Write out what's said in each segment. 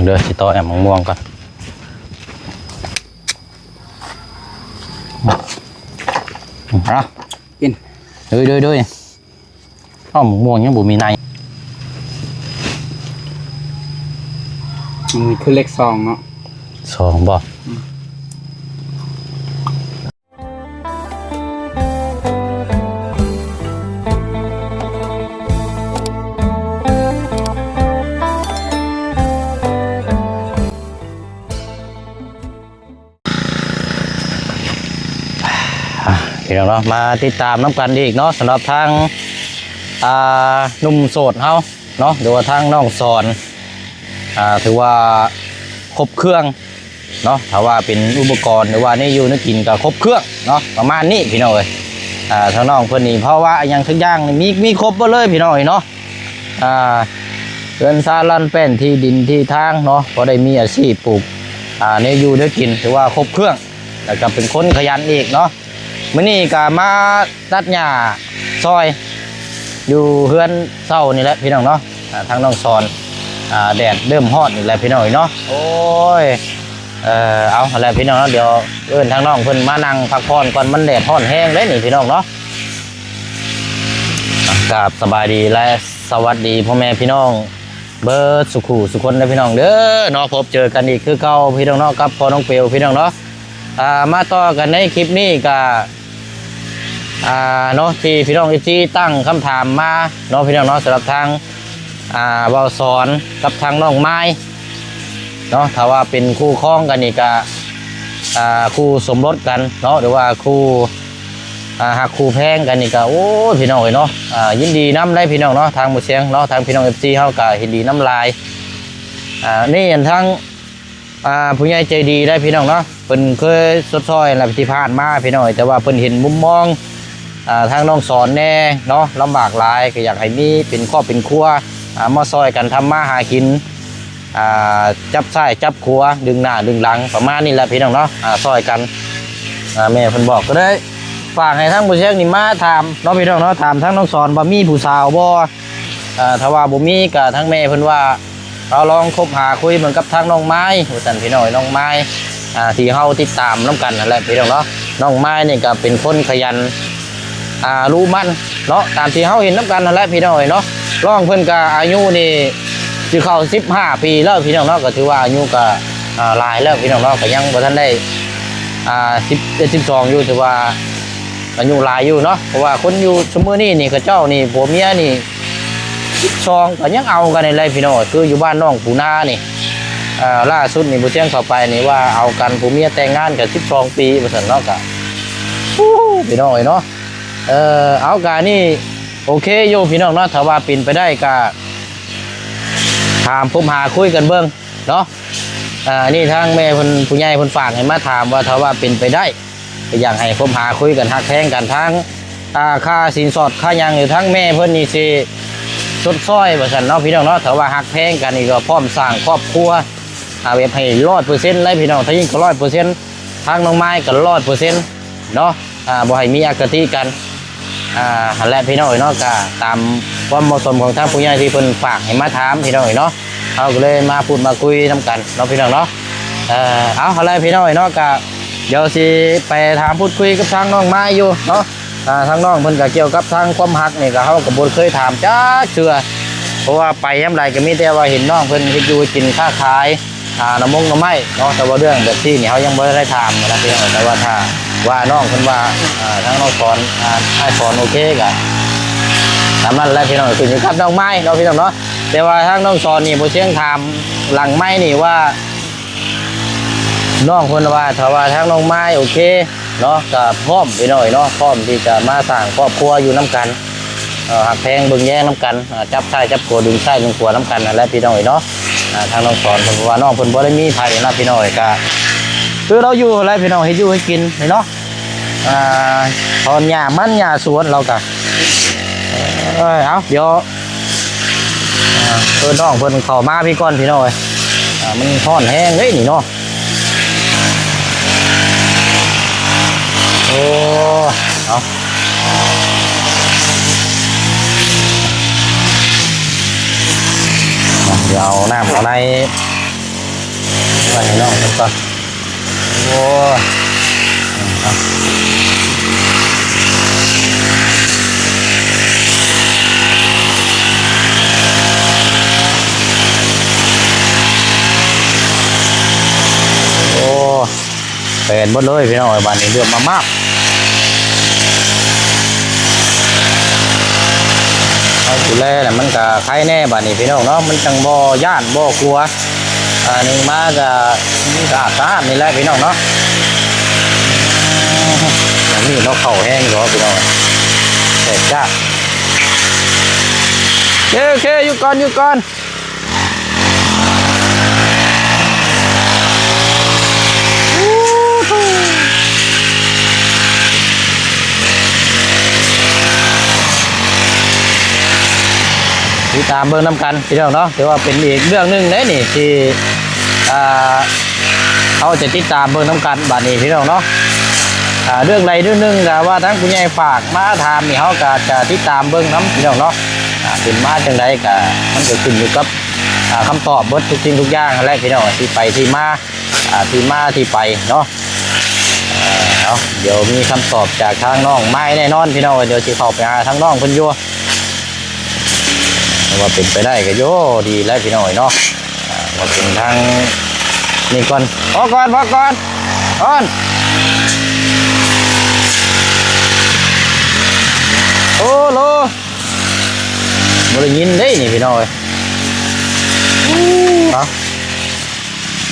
ເດີ ຊິຕໍ່ແອມມະມ່ວງກ່ອນ. ເອົາ ກິນ. ໂດຍ ໂດຍ ໂດຍ. ເອົ້າ ມະມ່ວງຍັງບໍ່ມີໃນ. ມັນຄືເລກສອງເນາະ. ສອງບໍ່? ອືມ. ອ່ະ ພີ່ນ້ອງເນາະ ມາຕິດຕາມນຳກັນອີກເນາະ ສຳລັບທາງ ອ່າ ໜຸ່ມໂສດເຮົາເນາະ ຫຼືວ່າທາງນ້ອງສອນ ອ່າ ຖືວ່າຄົບເຄື່ອງເນາະ ຖ້າວ່າເປັນອຸປະກອນ ຫຼືວ່າແນວຢູ່ແນວກິນກໍຄົບເຄື່ອງເນາະ ປະມານນີ້ພີ່ນ້ອງເອີຍ. ອ່າ ທາງນ້ອງເພິ່ນນີ້ພາວະອີ່ຫຍັງສັກຢ່າງນີ້ມີ ມີຄົບເບິດເລີຍພີ່ນ້ອງເອີຍເນາະ. ອ່າ ເຮືອນຊານລານແປ້ນ ທີ່ດິນທີ່ທາງເນາະ ພໍໄດ້ມີອາຊີບປູກ ອ່າ ແນວຢູ່ແນວກິນ ຖືວ່າຄົບເຄື່ອງ ແລ້ວກໍເປັນຄົນຂະຫຍັນອີກເນາະ. ມື້ນີ້ກໍມາຕັດຫຍ້າຊ່ອຍຢູ່ເຮືອນເຊົ່ານີ້ແຫຼະພີ່ນ້ອງເນາະ. ອ່າ ທາງນ້ອງສອນ ອ່າ ແດດເລີ່ມຮ້ອນອີກແລ້ວພີ່ນ້ອງເອີຍເນາະ. ໂອ້ຍ ເອີ ເອົາ ຫັ້ນແຫຼະພີ່ນ້ອງເນາະ ດຽວເອີ້ນທາງນ້ອງເພິ່ນມານັ່ງພັກຜ່ອນກ່ອນ ມັນແດດຮ້ອນແຮງເດ້ນີ້ພີ່ນ້ອງເນາະ. ກາບສະບາຍດີ ແລະ ສະຫວັດດີພໍ່ແມ່ພີ່ນ້ອງເບິດສູ່ຄູ່ສູ່ຄົນເດີພີ່ນ້ອງເດີເນາະ. ພົບເຈີກັນອີກຄືເກົ່າພີ່ນ້ອງເນາະ ກັບພໍ່ນ້ອງເປວພີ່ນ້ອງເນາະ. ອ່າ ມາຕໍ່ກັນໃນຄລິບນີ້ກະ ອ່າ ເນາະ ທີ່ພີ່ນ້ອງເອັຟຊີຕັ້ງຄຳຖາມມາເນາະ ພີ່ນ້ອງເນາະ ສຳລັບທາງ ອ່າ ເບົາສອນກັບທາງນ້ອງມາຍເນາະ ຖ້າວ່າເປັນຄູ່ຄອງກັນນີ້ກະ ອ່າ ຄູ່ສົມລົດກັນເນາະ ຫຼືວ່າຄູ່ ອ່າ ຮັກຄູ່ແພງກັນນີ້ກະ ໂອ້ຍ ພີ່ນ້ອງເອີຍເນາະ ອ່າ ຍິນດີນຳໄດ໋ພີ່ນ້ອງເນາະ. ທາງໝູ່ຊຽງເນາະ ທາງພີ່ນ້ອງເອັຟຊີເຮົາກະຍິນດີນຳຫຼາຍ. ອ່າ ນີ້ອັນທາງ ອ່າ ຜູ້ໃຫຍ່ໃຈດີໄດ໋ພີ່ນ້ອງເນາະ ເພິ່ນເຄີຍຊົດຊ່ອຍແລ້ວທີ່ຜ່ານມາພີ່ນ້ອງ ແຕ່ວ່າເພິ່ນເຫັນມຸມມອງ ອ່າ ທາງນ້ອງສອນແດ່ເນາະ ລຳບາກຫຼາຍ ກໍຢາກໃຫ້ມີເປັນຄອບເປັນຄົວ ອ່າ ມາຊ່ອຍກັນທຳມາຫາກິນ ອ່າ ຈັບຊ້າຍຈັບຂວາ ດຶງໜ້າດຶງຫຼັງ ປະມານນີ້ແຫຼະພີ່ນ້ອງເນາະ. ອ່າ ຊ່ອຍກັນ ອ່າ ແມ່ເພິ່ນບອກ ກໍເລີຍຝາກໃຫ້ທາງໝູ່ຊຽງນີ້ມາຖາມເນາະ ພີ່ນ້ອງເນາະ ຖາມທາງນ້ອງສອນວ່າມີຜູ້ສາວບໍ່? ເອີ ຖ້າວ່າບໍ່ມີກໍທາງແມ່ເພິ່ນວ່າ ເຮົາລອງຄົບຫາຄຸຍເບິ່ງກັບທາງນ້ອງມາຍ ວ່າຊັ້ນພີ່ນ້ອງ. ນ້ອງມາຍ ອ່າ ທີ່ເຮົາຕິດຕາມນຳກັນຫັ້ນແຫຼະພີ່ນ້ອງເນາະ. ນ້ອງມາຍນີ້ກໍເປັນຄົນຂະຫຍັນ ອ່າ ລຸໝັ່ນເນາະ ຕາມທີ່ເຮົາເຫັນນຳກັນຫັ້ນແຫຼະພີ່ນ້ອງເອີຍເນາະ. ນ້ອງເພິ່ນກໍອາຍຸນີ້ຊິເຂົ້າສິບຫ້າປີແລ້ວພີ່ນ້ອງເນາະ ກໍຖືວ່າອາຍຸກໍ ອ່າ ຫຼາຍແລ້ວພີ່ນ້ອງເນາະ ກໍຍັງບໍ່ທັນໄດ້ ອ່າ ສິບເອັດ ສິບສອງຢູ່ ຖືວ່າ ອາຍຸຫຼາຍຢູ່ເນາະ ເພາະວ່າຄົນຢູ່ຊຸມມື້ນີ້ນີ້ ເຂົາເຈົ້ານີ້ ຜົວເມຍນີ້ ສິບສອງ ກໍຍັງເອົາກັນນີ້ແຫຼະພີ່ນ້ອງ. ຄືຢູ່ບ້ານນ້ອງປູນານີ້ ເອີ ລ່າສຸດນີ້ ຜູ້ຊຽງເຂົ້າໄປນີ້ວ່າເອົາກັນ ຜົວເມຍແຕ່ງງານກັນສິບສອງປີ ວ່າຊັ້ນເນາະ. ກະ ໂອ້ ພີ່ນ້ອງເອີຍເນາະ ເອີ ເອົາ ກະນີ້ໂອເຄຢູ່ພີ່ນ້ອງເນາະ ຖ້າວ່າເປັນໄປໄດ້ກະຖາມຄົບຫາຄຸຍກັນເບິ່ງເນາະ. ອ່າ ອັນນີ້ທາງແມ່ເພິ່ນ ຜູ້ໃຫຍ່ເພິ່ນຝາກໃຫ້ມາຖາມວ່າ ຖ້າວ່າເປັນໄປໄດ້ ກໍຢາກໃຫ້ຄົບຫາຄຸຍກັນ ຮັກແພງກັນ ທັງ ອ່າ ຄ່າສິນສອດຄ່າຫຍັງ ຫຼືທາງແມ່ເພິ່ນນີ້ຊິຊົດຊ່ອຍ ວ່າຊັ້ນເນາະ ພີ່ນ້ອງເນາະ. ຖ້າວ່າຮັກແພງກັນນີ້ ກໍພ້ອມສ້າງຄອບຄົວ ອ່າ ແບບໃຫ້ຮ້ອຍເປີເຊັນເລີຍພີ່ນ້ອງ. ທາງຍິງກໍຮ້ອຍເປີເຊັນ ທາງນ້ອງມາຍກໍຮ້ອຍເປີເຊັນເນາະ ອ່າ ບໍ່ໃຫ້ມີອະຄະຕິກັນ. ອ່າ ຫັ້ນແຫຼະພີ່ນ້ອງເອີຍເນາະ ກະຕາມຄວາມເໝາະສົມຂອງທາງຜູ້ໃຫຍ່ທີ່ເພິ່ນຝາກໃຫ້ມາຖາມພີ່ນ້ອງເອີຍເນາະ ເຮົາກໍເລີຍມາພູດມາຄຸຍນຳກັນເນາະ ພີ່ນ້ອງເນາະ. ເອີ ເອົາ ຫັ້ນແຫຼະພີ່ນ້ອງເອີຍເນາະ ກະດຽວຊິໄປຖາມພູດຄຸຍກັບທາງນ້ອງມາຍຢູ່ເນາະ. ອ່າ ທາງນ້ອງເພິ່ນກະກ່ຽວກັບທາງຄວາມຮັກນີ້ ກະເຮົາກະບໍ່ເຄີຍຖາມຈັກເທື່ອ ເພາະວ່າໄປຍາມໃດກະມີແຕ່ວ່າເຫັນນ້ອງເພິ່ນເຮັດຢູ່ເຮັດກິນຄ້າຂາຍ ອ່າ ໜໍ່ມົງໜໍ່ໄມ້ເນາະ. ແຕ່ວ່າເລື່ອງແບບຊີ້ນີ້ເຮົາຍັງບໍ່ໄດ້ຖາມນະພີ່ນ້ອງ ແຕ່ວ່າຖ້າວ່ານ້ອງເພິ່ນວ່າ ອ່າ ທາງນ້ອງສອນ ອ່າ ອ້າຍສອນໂອເຄກະຕາມນັ້ນແຫຼະພີ່ນ້ອງ ຂຶ້ນຢູ່ກັບນ້ອງມາຍເນາະ ພີ່ນ້ອງເນາະ. ແຕ່ວ່າທາງນ້ອງສອນນີ້ ບໍ່ຊຽງຖາມຫຼັງໄມນີ້ວ່າ ນ້ອງເພິ່ນວ່າ ຖ້າວ່າທາງນ້ອງມາຍໂອເຄເນາະ ກະພ້ອມພີ່ນ້ອງເນາະ ພ້ອມທີ່ຈະມາສ້າງຄອບຄົວຢູ່ນຳກັນ ເອີ ຮັກແພງເບິ່ງແຍງນຳກັນ ເອີ ຈັບຊ້າຍຈັບຂວາ ດຶງຊ້າຍດຶງຂວານຳກັນຫັ້ນແຫຼະພີ່ນ້ອງເອີຍເນາະ. ອ່າ ທາງນ້ອງສອນເພິ່ນ ເພາະວ່ານ້ອງເພິ່ນບໍ່ໄດ້ມີໃຜນະພີ່ນ້ອງເອີຍ ກະຄືລາວຢູ່ຫັ້ນແຫຼະພີ່ນ້ອງ ເຮັດຢູ່ເຮັດກິນນີ້ເນາະ ອ່າ ຖອນຫຍ້າມັນຫຍ້າສວນລາວກະ ເອີ ເອົາ ດຽວ ອ່າ ເອີ້ນນ້ອງເພິ່ນເຂົ້າມາພີ້ກ່ອນພີ່ນ້ອງເອີຍ ອ່າ ມັນຮ້ອນແຮງເດ້ນີ້ເນາະ. ໂອ້ ເອົາ ດຽວເອົານ້ຳເອົາໃນ ໄວ້ໃຫ້ນ້ອງເພິ່ນກ່ອນ. ໂອ້ຍ ໂອ້ ແປນເບິດເລີຍພີ່ນ້ອງເອີຍ ບາດນີ້ເດືອດມາກໆ. ເຮົາດູແລແລ້ວມັນກະໄຄແນ່ບາດນີ້ພີ່ນ້ອງເນາະ ມັນຈັ່ງບໍ່ຢ້ານບໍ່ກົວ. ອ່າ ໜຶ່ງມາກະ ມັນກະອາດສະອາດນີ້ແຫຼະພີ່ນ້ອງເນາະ. ອັນນີ້ເນາະ ເຂົ້າແຮງຢູ່ພີ່ນ້ອງ ແຕກຈ້າ. ໂອເຄ ໂອເຄ ຢຸດກ່ອນ ຢຸດກ່ອນ. ຕິດຕາມເບິ່ງນຳກັນພີ່ນ້ອງເນາະ ຖືວ່າເປັນອີກເລື່ອງໜຶ່ງເດ້ນີ້ ທີ່ ອ່າ ເຮົາຈະຕິດຕາມເບິ່ງນຳກັນບາດນີ້ພີ່ນ້ອງເນາະ. ອ່າ ເລື່ອງໃດເລື່ອງໜຶ່ງ ຖ້າວ່າທາງຜູ້ໃຫຍ່ຝາກມາຖາມນີ້ ເຮົາກໍຈະຕິດຕາມເບິ່ງນຳພີ່ນ້ອງເນາະ. ອ່າ ເປັນມາຈັ່ງໃດກໍ ມັນກໍຂຶ້ນຢູ່ກັບ ອ່າ ຄຳຕອບເບິດທຸກສິ່ງທຸກຢ່າງຫັ້ນແຫຼະພີ່ນ້ອງ ທີ່ໄປທີ່ມາ ອ່າ ທີ່ມາທີ່ໄປເນາະ. ເອີ ເອົາ ດຽວມີຄຳຕອບຈາກທາງນ້ອງມາຍແນ່ນອນພີ່ນ້ອງເອີຍ ດຽວຊິເຂົ້າໄປຫາທາງນ້ອງເພິ່ນຢູ່. ຖ້າວ່າເປັນໄປໄດ້ກໍໂຍ ດີແລ້ວພີ່ນ້ອງເອີຍເນາະ. ອ່າ ວ່າເປັນທາງນີ້ກ່ອນ ພໍກ່ອນ ພໍກ່ອນ ກ່ອນ. ໂອ້ໂຫຼ ບໍ່ໄດ້ຍິນເດ້ນີ້ພີ່ນ້ອງເອີຍ. ເອົາ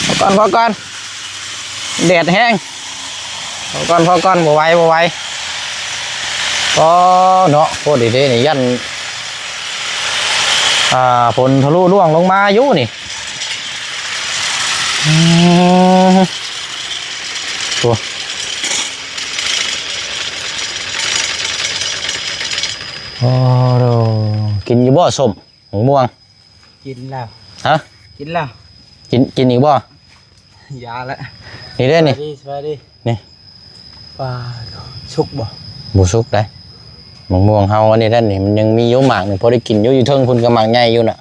ພໍກ່ອນ ພໍກ່ອນ. ແດດແຮງ ພໍກ່ອນ ພໍກ່ອນ ບໍ່ໄຫວ ບໍ່ໄຫວ. ອໍ ເນາະ ໂພດເດ້ນີ້ ຢ້ານ ອ່າ ຝົນທະລຸລ່ວງລົງມາຢູ່ນີ້. ອືມ ໂອ້ ໂອ້ ກິນຢູ່ບໍ່ ສົ້ມ ໝາກມ່ວງ? ກິນແລ້ວ. ຮະ? ກິນແລ້ວ. ກິນ ກິນອີກບໍ່? ຢ່າລະ. ນີ້ເດ້ນີ້ ສະບາຍດີ ສະບາຍດີ. ນີ້ ປາ ສຸກບໍ່? ບໍ່ສຸກໃດ໋ ໝາກມ່ວງເຮົາອັນນີ້ແຫຼະນີ້ ມັນຍັງມີຢູ່ໝາກໜຶ່ງ ພໍໄດ້ກິນຢູ່ ຢູ່ເທິງພຸ້ນກໍໝາກໃຫຍ່ຢູ່ນະ.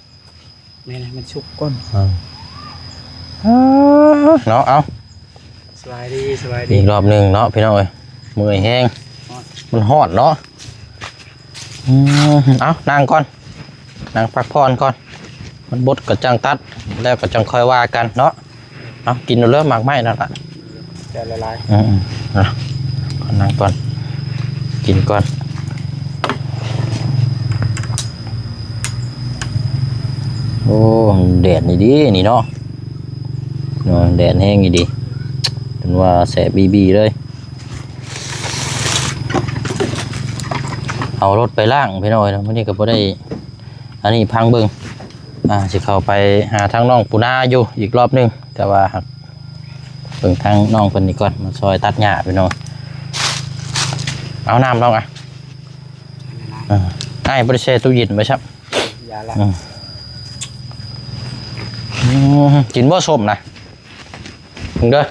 ແມ່ນ ມັນສຸກກ່ອນ. ເອີ ເນາະ ເອົາ ສະບາຍດີ ສະບາຍດີ ອີກຮອບໜຶ່ງເນາະພີ່ນ້ອງເອີຍ ເມື່ອຍແຮງ ຮ້ອນ ມັນຮ້ອນເນາະ. ອືມ ເອົາ ນັ່ງກ່ອນ ນັ່ງພັກຜ່ອນກ່ອນ ມັນບົດກໍຈັ່ງຕັດ ແລ້ວກໍຈັ່ງຄ່ອຍວ່າກັນເນາະ. ເອົາ ກິນເອົາເລີຍ ໝາກໄມ້ນັ້ນລະ ໃຈລະລາຍ. ອືມໆ ເອົາ ນັ່ງກ່ອນ ກິນກ່ອນ. ໂອ້ ແດດນີ້ດີນີ້ເນາະ ເນາະ ແດດແຮງອີ່ຫຼີ ຈົນວ່າແສບອີ່ບີເລີຍ. ເອົາລົດໄປລ້າງພີ່ນ້ອງເອີຍ ມື້ນີ້ກໍບໍ່ໄດ້ອັນນີ້ ພັງເບິ່ງ ອ່າ ຊິເຂົ້າໄປຫາທາງນ້ອງປູນາຢູ່ອີກລອບໜຶ່ງ ແຕ່ວ່າຫາກເບິ່ງທາງນ້ອງເພິ່ນນີ້ກ່ອນ ມາຊ່ອຍຕັດຫຍ້າພີ່ນ້ອງ. ເອົານ້ຳລອງ ອ່ະ ອ່າ ອ້າຍບໍ່ໄດ້ແຊ່ຕູ້ເຢັນໄວ້ຊ້ຳ. ຢ່າລະ ອືມ ອືມ ກິນບໍ່ ສົ້ມນະ? ເບິ່ງເດີ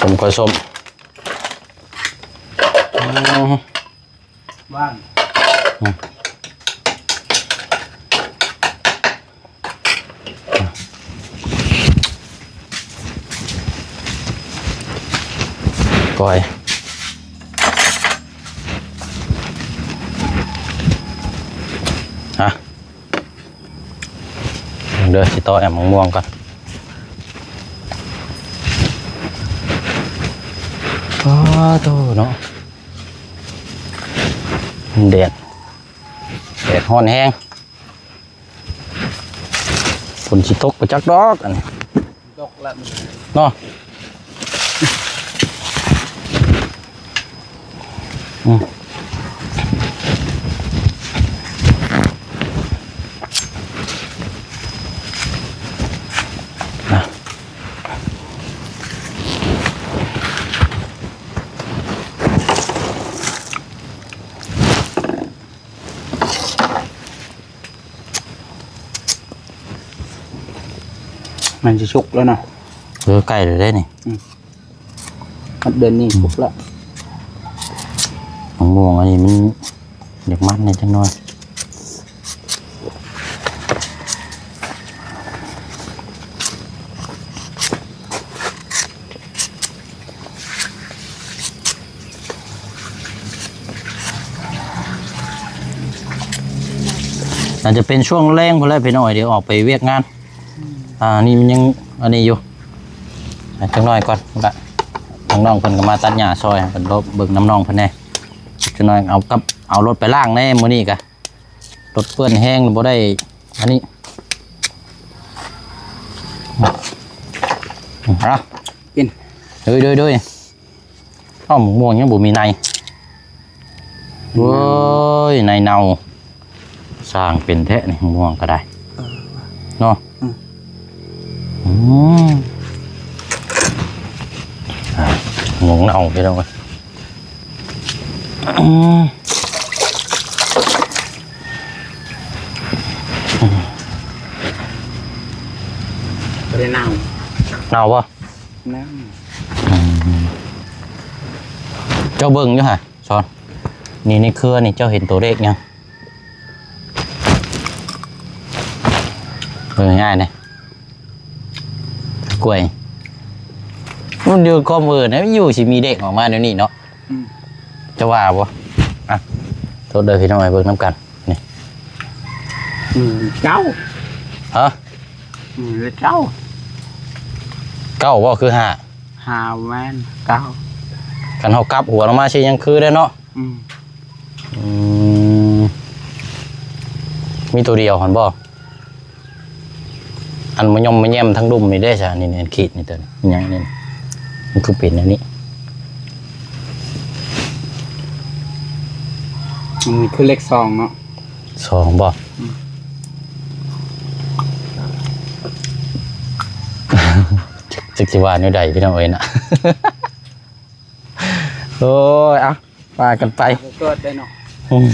ສົ້ມ ຄ່ອຍສົ້ມ. ອືມ ຫວານ ອືມ ກ້ອຍ ຮະ ເດີ ຊິຕໍ່ແອມໝາກມ່ວງກ່ອນ. ປາໂທ້ເນາະ ແດດ ແດດຮ້ອນແຮງ ຝົນຊິຕົກໄປຈັກດອກ ອັນນີ້ ຕົກລະເນາະ. ອືມ ມັນຊິສຸກແລ້ວເນາະ. ເອີ ໃກ້ແລ້ວເດ້ນີ້. ອືມ ຮອດເດືອນນີ້ ອືມ ສຸກແລ້ວ. ມ່ວງອັນນີ້ມັນຢາກມັນແດ່ຈັກໜ້ອຍ. ໜ້າຈະເປັນຊ່ວງແລງພຸ້ນແຫຼະພີ່ນ້ອງເອີຍ ດຽວອອກໄປວຽກງານ. ອ່າ ນີ້ມັນຍັງອັນນີ້ຢູ່ ຈັກໜ້ອຍກ່ອນ. ທາງນ້ອງເພິ່ນກໍມາຕັດຫຍ້າຊ່ອຍ ເພິ່ນເບິ່ງນຳນ້ອງເພິ່ນແດ່. ຈັກໜ້ອຍເອົາກັບ ເອົາລົດໄປລ້າງແດ່ມື້ນີ້ກະ ລົດເປື້ອນແຮງ ບໍ່ໄດ້ອັນນີ້. ເອົາ ກິນ ໂດຍ ໂດຍ ໂດຍ. ເອົ້າ ໝາກມ່ວງຍັງບໍ່ມີໃນ. ໂອ້ຍ ໃນເນົ່າ. ສ້າງເປັນແທ້ນີ້ ໝາກມ່ວງກໍໄດ້ ເອີ ເນາະ. ອືມ ອືມ ອ່າ ໝາກມ່ວງເນົ່າ ພີ່ນ້ອງເອີຍ. ອືມ ບໍ່ໄດ້ເນົ່າ. ເນົ່າບໍ່? ເນົ່າ. ອືມ ເຈົ້າເບິ່ງຢູ່ຫະ ສອນ ນີ້ໃນເຄືອນີ້ເຈົ້າເຫັນຕົວເລກຍັງ? ເບິ່ງງ່າຍໆ ນີ້ ກ້ວຍ ມັນຢູ່ຄວາມເອີນະ ມັນຢູ່ຊິມີເດ້ງອອກມາແນວນີ້ເນາະ. ອືມ ຈະວ່າບໍ່? ອ່ະ ໂທດເດີພີ່ນ້ອງ ໃຫ້ເບິ່ງນຳກັນ ນີ້. ອືມ ເກົ້າ. ຮະ? ອືມ ເກົ້າ. ເກົ້າບໍ່ ຄືຫ້າ? ຫ້າແມ່ນ ເກົ້າ. ຄັນເຮົາກັບຫົວລົງມາຊິຍັງຄືໄດ້ເນາະ. ອືມ ອືມ ມີຕົວດຽວຫັ້ນບໍ່? ອັນມະຍົມມະແຍມທາງລຸ່ມນີ້ເດ້ຊະ ນີ້ ນີ້ ຂີດນີ້ ຕົວນີ້ ຫຍັງນີ້ ມັນຄືເປັນແນວນີ້? ມັນຄືເລກສອງເນາະ. ສອງບໍ່? ອືມ ຈັກ ຈັກຊິວ່າແນວໃດພີ່ນ້ອງເອີຍນະ. ໂອ້ຍ ເອົາ ວ່າກັນໄປ ເກີດໄດ້ເນາະ. ອືມ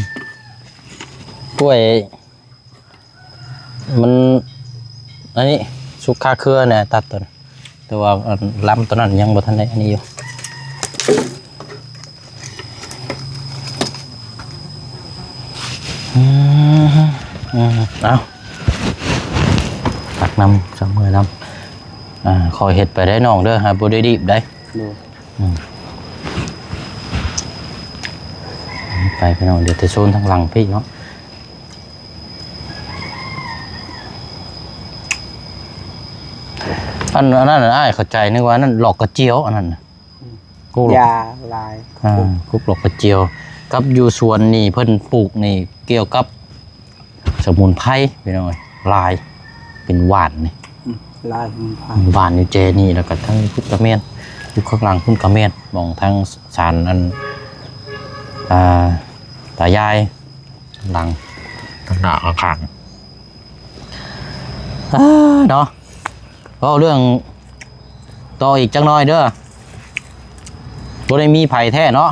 ກ້ວຍ ມັນ ອັນນີ້ສຸກຄາເຄືອແນ່ ຕັດຕົວນັ້ນ ແຕ່ວ່າອັນລຳຕົວນັ້ນຍັງບໍ່ທັນໄດ້ອັນນີ້ຢູ່. ອືມ ເອົາ ຕັກນຳ ຈັກເມື່ອຍນຳ. ອ່າ ຄ່ອຍເຮັດໄປໄດ້ນ້ອງເດີ ຫາບໍ່ໄດ້ດີບໄດ໋. ໂດຍ. ອືມ ໄປພີ່ນ້ອງ ດຽວແຕ່ໂຊນທາງຫຼັງພີ້ເນາະ. ອັນ ອັນນັ້ນອ້າຍເຂົ້າໃຈ ນຶກວ່າອັນນັ້ນດອກກະຈຽວ ອັນນັ້ນນະ. ອືມ ກູກ ຢາຫຼາຍ ອ່າ ກູກດອກກະຈຽວ ກັບຢູ່ສວນນີ້ເພິ່ນປູກນີ້ກ່ຽວກັບ ສະໝຸນໄພພີ່ນ້ອງເອີຍ ຫຼາຍ ເປັນຫວານນີ້. ອືມ ຫຼາຍສະໝຸນໄພ ຫວານຢູ່ແຈນີ້ ແລ້ວກໍທັງພຸ້ນກະແມ່ນ ຢູ່ຂ້າງຫຼັງພຸ້ນກະແມ່ນ ໝ່ອງທາງສານອັນ ອ່າ ຕາຍາຍຫຼັງ ທາງໜ້າຂ້າງ ອ່າ ເນາະ. ເວົ້າເລື່ອງຕໍ່ອີກຈັກໜ້ອຍເດີ ບໍ່ໄດ້ມີໃຜແທ້ເນາະ.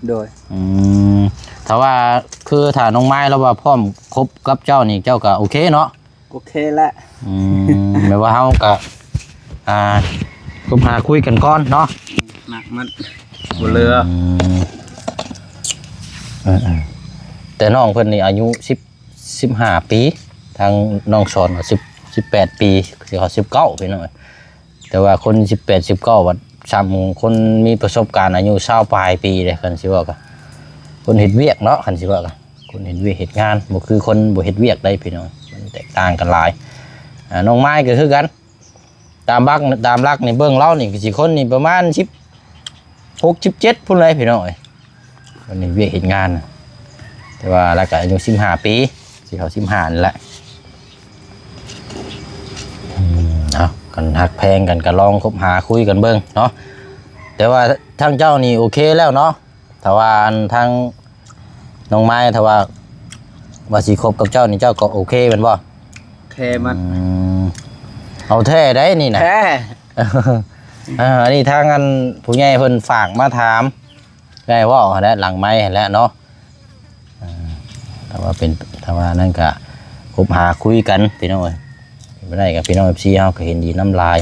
ໂດຍ. ອືມ ຖ້າວ່າ ຄືຖ້ານ້ອງມາຍລາວວ່າພ້ອມຄົບກັບເຈົ້ານີ້ ເຈົ້າກໍໂອເຄເນາະ? ໂອເຄແຫຼະ. ອືມ ແບບວ່າເຮົາກໍ ອ່າ ຄົບຫາຄຸຍກັນກ່ອນເນາະ. ມັກມັນ ອືມ ບໍ່ເຫຼືອ. ເອີໆ ແຕ່ນ້ອງເພິ່ນນີ້ອາຍຸສິບ ສິບຫ້າປີ ທາງນ້ອງສອນກໍສິບ ສິບແປດປີ ຊິເຂົ້າສິບເກົ້າ ພີ່ນ້ອງເອີຍ. ແຕ່ວ່າຄົນສິບແປດ ສິບເກົ້າ ບັດຊ້ຳຄົນມີປະສົບການອາຍຸຊາວປາຍປີເດ້ ຄັນຊິເວົ້າກໍ ຄົນເຮັດວຽກເນາະ ຄັນຊິເວົ້າກໍ ຄົນເຮັດວຽກເຮັດງານ ບໍ່ຄືຄົນບໍ່ເຮັດວຽກໄດ໋ພີ່ນ້ອງ ມັນແຕກຕ່າງກັນຫຼາຍ. ອ່າ ນ້ອງມາຍກໍຄືກັນ ຕາມຫຼັກ ຕາມຫຼັກນີ້ເບິ່ງລາວນີ້ກໍຊິຄົນນີ້ປະມານສິບຫົກ ສິບເຈັດພຸ້ນແຫຼະພີ່ນ້ອງເອີຍ. ອັນນີ້ວຽກເຮັດງານນະ ແຕ່ວ່າລາວກໍອາຍຸສິບຫ້າປີ ຊິເຂົ້າສິບຫ້ານັ້ນແຫຼະ. ອືມ ເອົາ ຄັນຮັກແພງກັນກໍລອງຄົບຫາຄຸຍກັນເບິ່ງເນາະ. ແຕ່ວ່າທາງເຈົ້ານີ້ໂອເຄແລ້ວເນາະ ຖ້າວ່າອັນທາງນ້ອງມາຍ ຖ້າວ່າ ວ່າຊິຄົບກັບເຈົ້ານີ້ ເຈົ້າກໍໂອເຄແມ່ນບໍ່? ໂອເຄໝົດ. ອືມ ເອົາແທ້ໄດ໋ນີ້ນະ ແທ້. ອ່າ ອັນນີ້ທາງອັນຜູ້ໃຫຍ່ເພິ່ນຝາກມາຖາມ ໄດ້ເວົ້າຫັ້ນແຫຼະ ຫຼັງໄມຫັ້ນແຫຼະເນາະ. ອ່າ ຖ້າວ່າເປັນ ຖ້າວ່ານັ້ນກະຄົບຫາຄຸຍກັນພີ່ນ້ອງເອີຍ ເປັນໄປໄດ້ກໍພີ່ນ້ອງເອັຟຊີເຮົາກໍເຫັນດີນຳຫຼາຍ.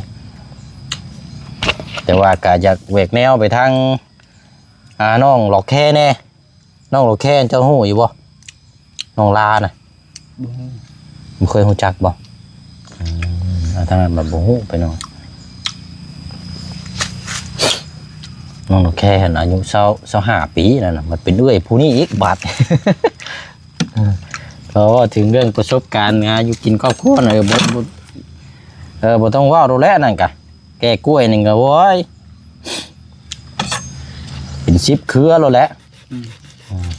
ແຕ່ວ່າກະຢາກແຫວກແນວໄປທາງ ອ່າ ນ້ອງຫຼອກແຄແດ່ ນ້ອງໂລແຄນເຈົ້າຮູ້ຢູ່ບໍ່? ນ້ອງລານະ ບໍ່ຮູ້ ບໍ່ເຄີຍຮູ້ຈັກບໍ່? ອືມ ທາງນັ້ນບັດບໍ່ຮູ້ໄປເນາະ. ນ້ອງໂລແຄນອາຍຸຊາວ ຊາວຫ້າປີນັ້ນນະ ມັນເປັນເອື້ອຍຜູ້ນີ້ອີກບາດ. ເອີ ເວົ້າເຖິງເລື່ອງປະສົບການຫາຢູ່ກິນຄອບຄົວນະ ເອີ ບໍ່ ບໍ່ ເອີ ບໍ່ຕ້ອງເວົ້າໂດແລະ ນັ້ນກະ ແກ້ກ້ວຍນີ້ກະ ໂອ້ຍ ເປັນສິບເຄືອໂລດແຫຼະ. ອືມ ອືມ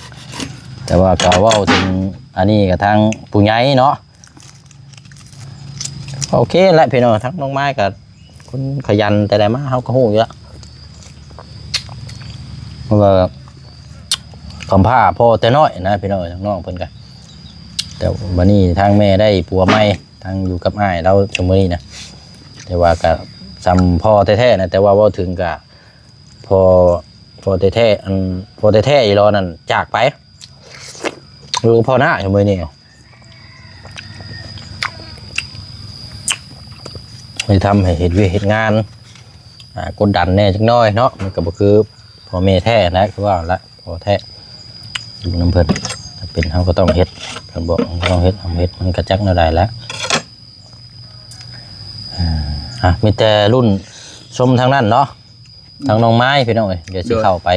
ແຕ່ວ່າກໍເວົ້າເຖິງອັນນີ້ກໍທາງຜູ້ໃຫຍ່ເນາະ ໂອເຄແຫຼະພີ່ນ້ອງ. ທາງນ້ອງໄມ້ກໍຄົນຂະຫຍັນ ແຕ່ໃດມາເຮົາກໍຮູ້ຢູ່ລະ ເພາະວ່າກຳພ້າພໍ່ແຕ່ນ້ອຍນະພີ່ນ້ອງ ທາງນ້ອງເພິ່ນກໍ ແຕ່ບັດນີ້ທາງແມ່ໄດ້ຜົວໃໝ່ ທັງຢູ່ກັບອ້າຍລາວຊຸມມື້ນີ້ນະ ແຕ່ວ່າກໍສ່ຳພໍ່ແທ້ໆນະ ແຕ່ວ່າເວົ້າເຖິງກໍ ພໍ່ ພໍ່ແທ້ໆ ອັນ ພໍ່ແທ້ໆອີ່ຫຼໍນັ້ນຈາກໄປ ຢູ່ກັບພໍ່ນ້າຊຸມມື້ນີ້ ໄດ້ທຳໃຫ້ເຮັດວຽກເຮັດງານ ອ່າ ກົດດັນແດ່ຈັກໜ້ອຍເນາະ ມັນກໍບໍ່ຄືພໍ່ແມ່ແທ້ນະ ຄືວ່າລະ ພໍ່ແທ້ ຢູ່ນຳເພິ່ນ ຖ້າເປັນເຮົາກໍຕ້ອງເຮັດ ຄັນບອກເຮົາກໍຕ້ອງເຮັດ ເຮົາເຮັດມັນກໍຈັກແນວໃດແຫຼະ. ອ່າ ມີແຕ່ລຸ້ນຊົມທາງນັ້ນເນາະ ທາງນ້ອງໄມ້ພີ່ນ້ອງເອີຍ ດຽວຊິ ໂດຍ ເຂົ້າໄປ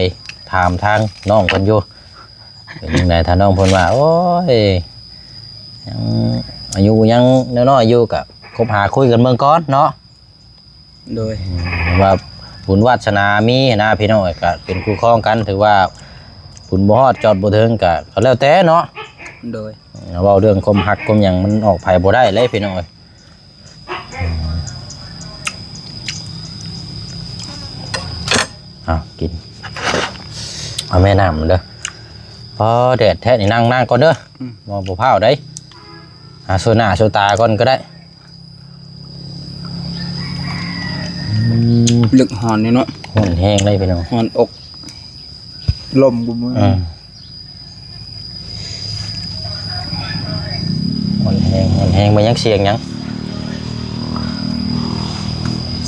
ຖາມທາງນ້ອງເພິ່ນຢູ່ ເປັນຈັ່ງໃດ ຖ້ານ້ອງເພິ່ນວ່າ ໂອ້ຍ ຍັງອາຍຸຍັງນ້ອຍໆຢູ່ ກະຄົບຫາຄຸຍກັນເບິ່ງກ່ອນເນາະ. ໂດຍ ອືມ ວ່າບຸນວາສະໜາມີນະພີ່ນ້ອງເອີຍ ກະເປັນຄູ່ຄອງກັນ ຖືວ່າບຸນບໍ່ຮອດຈອດບໍ່ເຖິງ ກະ ກະແລ້ວແຕ່ເນາະ. ໂດຍ ເວົ້າເລື່ອງຄວາມຮັກຄວາມຫຍັງ ມັນອອກໃຜບໍ່ໄດ້ເລີຍພີ່ນ້ອງເອີຍ. ເອົາ ກິນ ເອົາແມ່ນ້ຳເດີ ພໍແດດແທ້ນີ້ ນັ່ງ ນັ່ງກ່ອນເດີ ອືມ ບໍ່ ບໍ່ພ້າວໃດ ຫາໂຊໜ້າໂຊຕາກ່ອນກໍໄດ້. ອືມ ລຶກຮ້ອນນີ້ເນາະ ຮ້ອນແຮງເລີຍພີ່ນ້ອງ ຮ້ອນອົກ ລົມກຸມື້ ເອີ ຮ້ອນແຮງ ຮ້ອນແຮງ. ແມ່ນຫຍັງ ສຽງຫຍັງ?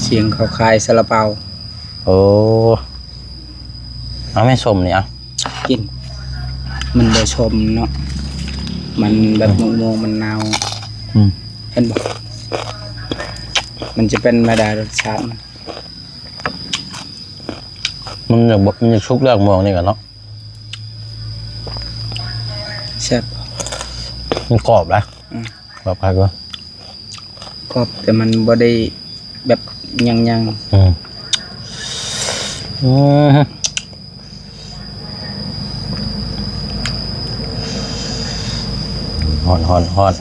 ສຽງເຂົາຂາຍຊາລາເປົາ. ໂອ້ ເອົາແມ່ ສົ້ມນີ້ເອົາ ກິນ ມັນບໍ່ສົ້ມເນາະ ມັນແບບ ອືມ ມ່ວງໆ ມັນໜາວ. ອືມ ເຫັນບໍ່ ມັນຈະເປັນມາດາລົດຊາດມັນ. ມັນຢາກ ມັນຢາກສຸກແລ້ວ ມ່ວງນີ້ກະເນາະ ແຊບ ມັນກອບຫຼາຍ. ອືມ ກອບຄັກຢູ່ ກອບ ແຕ່ມັນບໍ່ໄດ້ແບບຫຍັງໆ. ອືມ ອືມ ຮ້ອນ ຮ້ອນ ຮ້ອນ.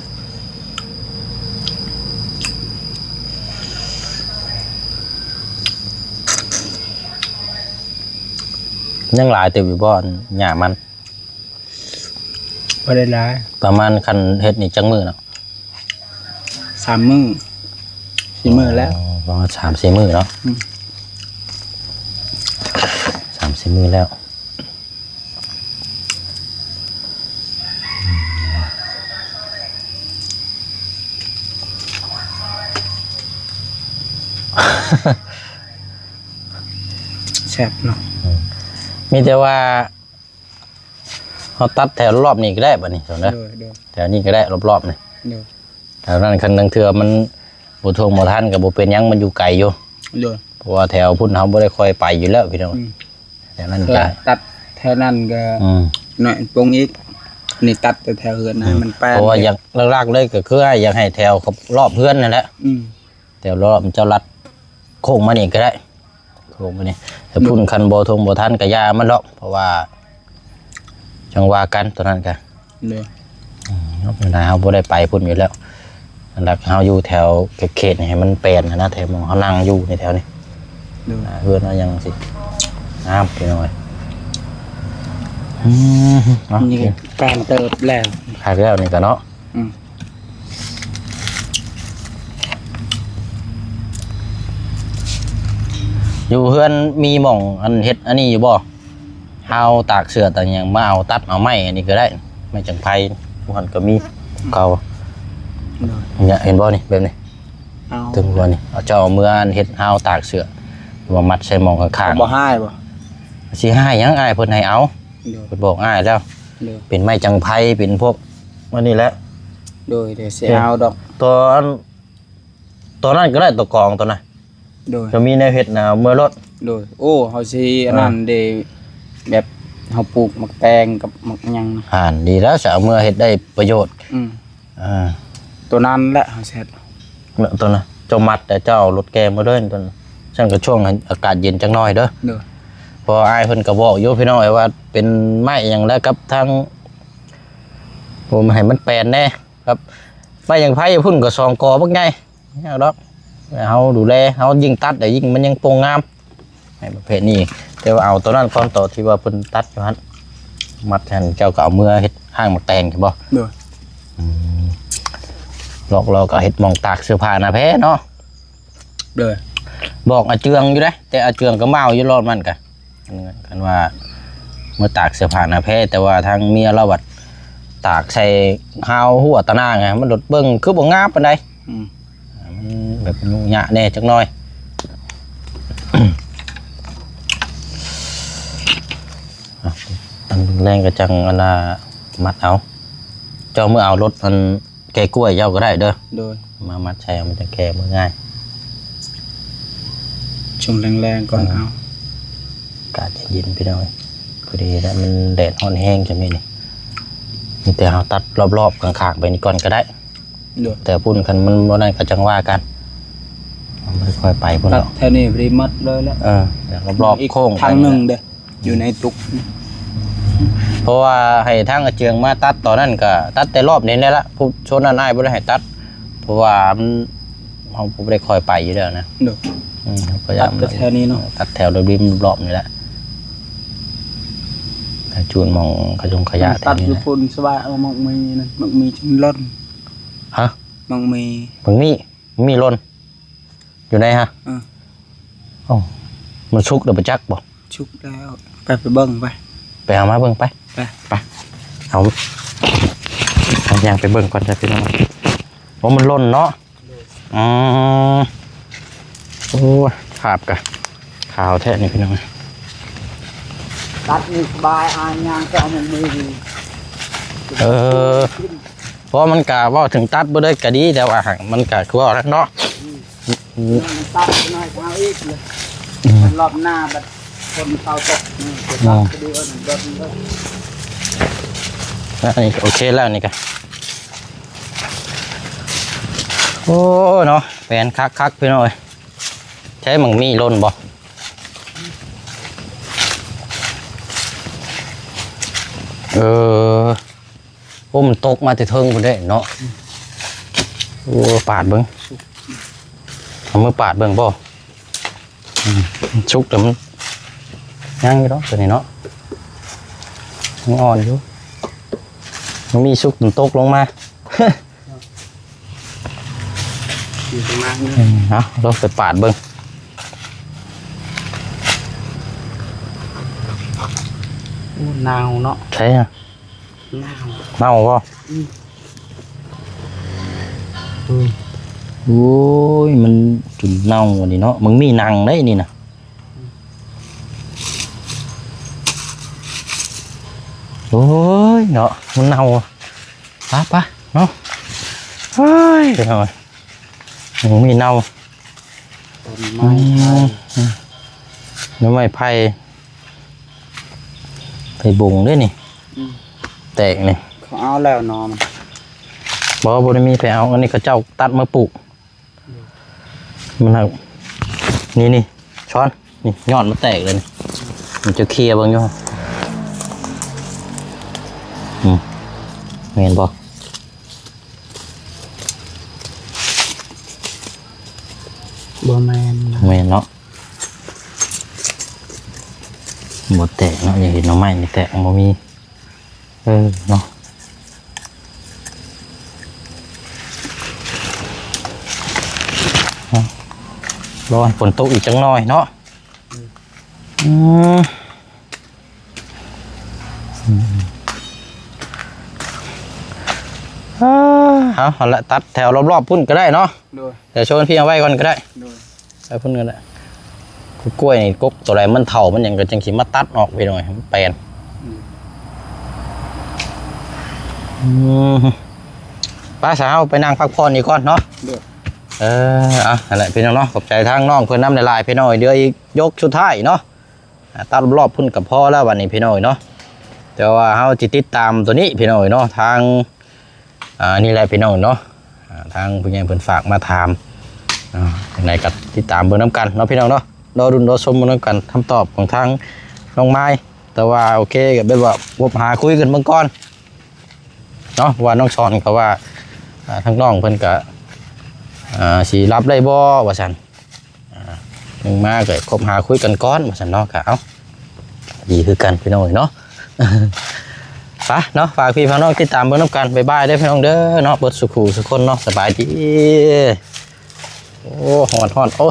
ຍັງຫຼາຍເຕີບຢູ່ບໍ່ ອັນຫຍ້າມັນ? ບໍ່ໄດ້ຫຼາຍ ປະມານ ຄັນເຮັດນີ້ຈັກມື້ເນາະ? ສາມມື້ ສີ່ມື້ແລ້ວ. ອໍ ປະມານສາມສີ່ມື້ເນາະ. ອືມ ສາມສີ່ມື້ແລ້ວ. ແຊບເນາະ. ອືມ ມີແຕ່ວ່າເຮົາຕັດແຖວລອບນີ້ກໍໄດ້ ບັດນີ້ເດີ ໂດຍ ໂດຍ ແຖວນີ້ກໍໄດ້ ລອບໆນີ້ ໂດຍ ແຖວນັ້ນ ຄັນລາງເທື່ອມັນບໍ່ທ່ວງບໍ່ທັນກໍບໍ່ເປັນຫຍັງ ມັນຢູ່ໄກຢູ່ ໂດຍ ເພາະວ່າແຖວພຸ້ນເຮົາບໍ່ໄດ້ຄ່ອຍໄປຢູ່ແລ້ວພີ່ນ້ອງ. ອືມ ແຖວນັ້ນກໍຕັດແຖວນັ້ນກໍ ອືມ ໜ້ອຍປົງອີກ ນີ້ຕັດແຕ່ແຖວເຮືອນໃຫ້ມັນແປນ ເພາະວ່າຢາກ ຫຼັກໆເລີຍກໍຄືຢາກໃຫ້ແຖວລອບເຮືອນນັ້ນແຫຼະ. ອືມ ແຖວລອບເຈົ້າລັດໂຄ້ງມານີ້ກໍໄດ້ ໂຄ້ງມານີ້ ແຕ່ພຸ້ນ ໂດຍ ຄັນບໍ່ທົ່ງບໍ່ທັນກໍຢ່າມັນດອກ ເພາະວ່າຈັ່ງວ່າກັນ ຕົວນັ້ນກໍ ໂດຍ ອືມ ເນາະ ເວລາເຮົາບໍ່ໄດ້ໄປພຸ້ນຢູ່ແລ້ວ ຫຼັກເຮົາຢູ່ແຖວເຂດນີ້ໃຫ້ມັນແປນນະ ແຖວໝ່ອງເຮົານັ່ງຢູ່ໃນແຖວນີ້ ໂດຍ ເຮືອນເຮົາຍັງຊິງາມຢູ່ໜ້ອຍ. ອືມ ເນາະ ນີ້ກໍແປນເຕີບແລ້ວ ຄັກແລ້ວນີ້ກໍເນາະ. ອືມ ຢູ່ເຮືອນມີໝ່ອງອັນເຮັດອັນນີ້ຢູ່ບໍ່? ຮາວຕາກເສື້ອຕາກຫຍັງ ມາເອົາ ຕັດເອົາໄມ້ອັນນີ້ກໍໄດ້ ໄມ້ຈັງໄພ ຢູ່ຫັ້ນກໍມີ ເກົ່າ ໂດຍ ເຫັນບໍ່ນີ້ ແບບນີ້ ເອົາ ເຖິງບໍ່ນີ້ ເອົາ ເຈົ້າເອົາເມືອອັນເຮັດຮາວຕາກເສື້ອ ມາມັດໃສ່ໝ່ອງຂ້າງໆ ບໍ່ຮ້າຍບໍ່? ຊິຮ້າຍຫຍັງ ອ້າຍເພິ່ນໃຫ້ເອົາ. ໂດຍ ເພິ່ນບອກອ້າຍແລ້ວ ໂດຍ ເປັນໄມ້ຈັງໄພ ເປັນພວກອັນນີ້ແຫຼະ ໂດຍ ດຽວຊິເອົາດອກ ຕອນ ຕອນນັ້ນກໍໄດ້ ຕົວກອງຕົວນັ້ນ ໂດຍ ຈະມີແນວເຮັດນະ ເອົາເມືອໂລດ ໂດຍ ໂອ້ ເຮົາຊິອັນນັ້ນເດ້ ແບບເຮົາປູກໝາກແຕງກັບໝາກຫຍັງ ຫັ້ນ ດີແລ້ວ ຊິເອົາເມືອເຮັດໄດ້ປະໂຫຍດ ອືມ ອ່າ ຕົວນັ້ນແຫຼະເຮົາຊິເຮັດ ຕົວນັ້ນ ເຈົ້າມັດ ແຕ່ເຈົ້າເອົາລົດແກ່ມາເດີຕົວນັ້ນ ຊັ້ນກໍຊ່ວງອາກາດເຢັນຈັກໜ້ອຍເດີ ໂດຍ ເພາະວ່າອ້າຍເພິ່ນກໍບອກຢູ່ ພີ່ນ້ອງເອີຍ ວ່າເປັນໄມ້ຫຍັງແລ້ວກັບທາງ ໂອ້ ໃຫ້ມັນແປນແດ່ ຄັບ ໄມ້ຫຍັງໄຜ່ພຸ້ນກໍສອງກໍບັກໃຫຍ່ ບໍ່ຍາກດອກ ເຮົາດູແລ ເຮົາຍິ່ງຕັດໄດ້ ຍິ່ງມັນຍັງໂປ່ງງາມ ໃຫ້ປະເພດນີ້ ແຕ່ວ່າເອົາຕົວນັ້ນກ່ອນ ຕົວທີ່ວ່າເພິ່ນຕັດຢູ່ຫັ້ນ ມັດຫັ້ນ ເຈົ້າກໍເອົາເມືອເຮັດຫ້າງໝາກແຕງ ເຫັນບໍ່? ໂດຍ ອືມ ລອກ ລອກກໍເຮັດໝ່ອງຕາກເສື້ອຜ້າໜ້າແພເນາະ ໂດຍ ບອກອາເຈືອງຢູ່ເດ້ ແຕ່ອາເຈືອງກໍມາເອົາຢູ່ລອດມັນກະ ຄັນວ່າເມືອຕາກເສື້ອຜ້າໜ້າແພ ແຕ່ວ່າທາງເມຍລາວບັດຕາກໃສ່ຮາວຫົວຕາໜ່າງ ມັນໂດດເບິ່ງຄືບໍ່ງາມປານໃດ ອືມ ມັນແບບຫຍຸ້ງຍາກແດ່ຈັກໜ້ອຍ ອັນແລງກໍຈັ່ງອັນນ່າມັດເອົາ ເຈົ້າເມືອເອົາລົດອັນ ແກ່ກ້ວຍເຈົ້າກໍໄດ້ເດີ ໂດຍ ມາມັດໃສ່ ມັນຈະແກ່ມືງ່າຍ ຊ່ວງແລງໆກ່ອນ ເອີ ເອົາ ອາກາດເຢັນໆ ພີ່ນ້ອງ ພໍດີແລ້ວ ມັນແດດຮ້ອນແຮງຈັ່ງນີ້ນີ້ ມີແຕ່ເຮົາຕັດລອບໆຂ້າງໆໄປນີ້ກ່ອນກໍໄດ້ ໂດຍ ແຕ່ພຸ້ນຄັນມັນບໍ່ນັ້ນກໍຈັ່ງວ່າກັນ ມັນບໍ່ຄ່ອຍໄປພຸ້ນດອກ ຕັດແຖວນີ້ພໍດີໝົດເລີຍແຫຼະ ເອີ ແລ້ວລອບໆໂຄ້ງໄປ ທາງໜຶ່ງເດ້ ຢູ່ໃນຕຸກ ເພາະວ່າໃຫ້ທາງອາເຈືອງມາຕັດຕອນນັ້ນກໍຕັດແຕ່ລອບນີ້ແຫຼະ ຜູ້ຊົນນັ້ນອ້າຍບໍ່ໄດ້ໃຫ້ຕັດ ເພາະວ່າມັນ ເຮົາບໍ່ໄດ້ຄ່ອຍໄປຢູ່ແລ້ວນະ ໂດຍ ອືມ ເຮົາພະຍາຍາມຕັດແຖວນີ້ເນາະ ຕັດແຖວລິມໆລອບນີ້ແຫຼະ ໃຫ້ຈູດໝ່ອງຂະຍົງຂະຍະ ຕັດຢູ່ພຸ້ນ ສະບາຍ ເອົາໝາກມີນັ້ນ ໝາກມີຈົນຫຼົ່ນ ຮະ ໝາກມີ ໝາກມີ ມີຫຼົ່ນ ຢູ່ໃນຫະ ເອີ ໂອ້ ມັນສຸກແລ້ວບໍ່ຈັກບໍ່? ສຸກແລ້ວ ໄປ ໄປເບິ່ງໄປ ໄປເອົາມາເບິ່ງໄປ ໄປ ໄປ ເອົາ ເອົາຍ່າງໄປເບິ່ງກ່ອນຈ້ະພີ່ນ້ອງ ໂອ້ ມັນຫຼົ່ນເນາະ ໂດຍ ອືມ ໂອ້ຍ ພາບກະຂາວແທ້ນີ້ພີ່ນ້ອງ ຕັດນີ້ສະບາຍ ອາຍຍ່າງໄປເອົາໝາກມີ ເອີ ເພາະມັນກະເວົ້າເຖິງຕັດບໍ່ໄດ້ກະດີ ແຕ່ວ່າຫາກມັນກະຄືວ່າແຫຼະເນາະ ອືມ ອືມ ມັນຕັດໜ້ອຍເອົາອີກເລີຍ ອືມ ມັນລອບໜ້າບັດຝົນເຊົາຕົກ ອືມ ອືມ ຕັດກະດີ ເອີ ມັນເບິດ ອັນນີ້ໂອເຄແລ້ວນີ້ກະ ໂອ້ຍເນາະ ແປນຄັກໆ ພີ່ນ້ອງເອີຍ ໃຊ້ໝາກມີ່ຫຼົ່ນບໍ່? ເອີ ໂອ້ ມັນຕົກມາແຕ່ເທິງພຸ້ນເດ້ເນາະ ໂອ້ ປາດເບິ່ງ ເອົາມືປາດເບິ່ງບໍ່? ອືມ ສຸກແລ້ວມັນຍັງຢູ່ດອກ ຕົວນີ້ເນາະ ຍັງອ່ອນຢູ່ ມັນມີສຸກມັນຕົກລົງມາ ຢູ່ຂ້າງລ່າງເນາະ ອືມ ເອົາ ລອງໄປປາດເບິ່ງ ໂອ້ ໜາວເນາະ ໃຊ່ ເນົ່າ ເນົ່າບໍ່? ອືມ ອືມ ໂອ້ຍ ມັນຈົນເນົ່າອັນນີ້ເນາະ ມັນມີໜັງໄດ໋ນີ້ນະ ໂອ້ຍເນາະ ມັນເນົ່າ ປະ ປະ ເນາະ ເຮີ້ຍ ເອົາ ມັນມີເນົ່າ ຕົ້ນໄມ້ ອືມ ໄຜ່ ອືມ ໜໍ່ໄມ້ໄຜ່ ໄຜ່ບົງເດ້ນີ້ ອືມ ແຕກນີ້ ເຂົາເອົາແລ້ວໜໍ່ມັນ ບໍ່ ບໍ່ໄດ້ມີໃຜເອົາ ອັນນີ້ເຂົາເຈົ້າຕັດມາປູກ ອືມ ມັນຫັກ ນີ້ ນີ້ ຊ້ອນ ນີ້ ຍອດມັນແຕກເລີຍນີ້ ມັນຈະເຄຍເບິ່ງຢູ່ ອືມ ແມ່ນບໍ່? ບໍ່ແມ່ນນະ ແມ່ນເນາະ ບໍ່ແຕກເນາະ ຢາກເຫັນໜໍ່ໄມ້ນີ້ແຕກ ບໍ່ມີ ເອີ ເນາະ ເອົາ ລໍໃຫ້ຝົນຕົກອີກຈັກໜ້ອຍເນາະ ອືມ ອືມ ອືມ ເອົາ ເອົາລະ ຕັດແຖວລອບໆພຸ້ນກໍໄດ້ເນາະ ໂດຍ ແຕ່ໂຊນພີ່ເອົາໄວ້ກ່ອນກໍໄດ້ ໂດຍ ໄປພຸ້ນກໍໄດ້ ກົກກ້ວຍນີ້ ກົກຕົວໃດມັນເຖົ້າມັນຫຍັງກໍຈັ່ງຊິມາຕັດອອກ ພີ່ນ້ອງ ໃຫ້ມັນແປນ ອືມ ອືມ ໄປຊະ ເຮົາໄປນັ່ງພັກຜ່ອນອີກກ່ອນເນາະ. ໂດຍ ເອີ ອ່ະ ນັ້ນແຫຼະພີ່ນ້ອງເນາະ ຂອບໃຈທາງນ້ອງເພິ່ນນຳຫຼາຍໆ ພີ່ນ້ອງເອີຍ. ເຫຼືອອີກຍົກສຸດທ້າຍເນາະ ອ່າ ຕັດລອບໆພຸ້ນກໍພໍແລ້ວບັດນີ້ ພີ່ນ້ອງເອີຍເນາະ. ແຕ່ວ່າເຮົາຊິຕິດຕາມໂຕນີ້ ພີ່ນ້ອງເອີຍເນາະ ທາງ ອ່າ ນີ້ແຫຼະພີ່ນ້ອງເນາະ ອ່າ ທາງຜູ້ໃຫຍ່ເພິ່ນຝາກມາຖາມ ອ່າ ຈັ່ງໃດກໍຕິດຕາມເບິ່ງນຳກັນເນາະ ພີ່ນ້ອງເນາະ. ລໍລຸ້ນລໍຊົມເບິ່ງນຳກັນ ຄຳຕອບຂອງທາງນ້ອງມາຍ. ແຕ່ວ່າໂອເຄ ກໍແບບວ່າພົບຫາຄຸຍກັນເບິ່ງກ່ອນເນາະ ວ່ານ້ອງສອນກໍວ່າ ອ່າ ທາງນ້ອງເພິ່ນກໍ ອ່າ ຊິຮັບໄດ້ບໍ່ວ່າຊັ້ນ. ອ່າ ໜຶ່ງມາກໍຄົບຫາຄຸຍກັນກ່ອນວ່າຊັ້ນເນາະ ກໍເອົາ ດີຄືກັນພີ່ນ້ອງເອີຍເນາະ. ໄປເນາະ ຝາກພີ່ຝາກນ້ອງຕິດຕາມເບິ່ງນຳກັນ. ບາຍບາຍເດີພີ່ນ້ອງເດີເນາະ ເບິດສູ່ຄູ່ສູ່ຄົນເນາະ. ສະບາຍດີ. ໂອ້ ຮ້ອນໆ ໂອ້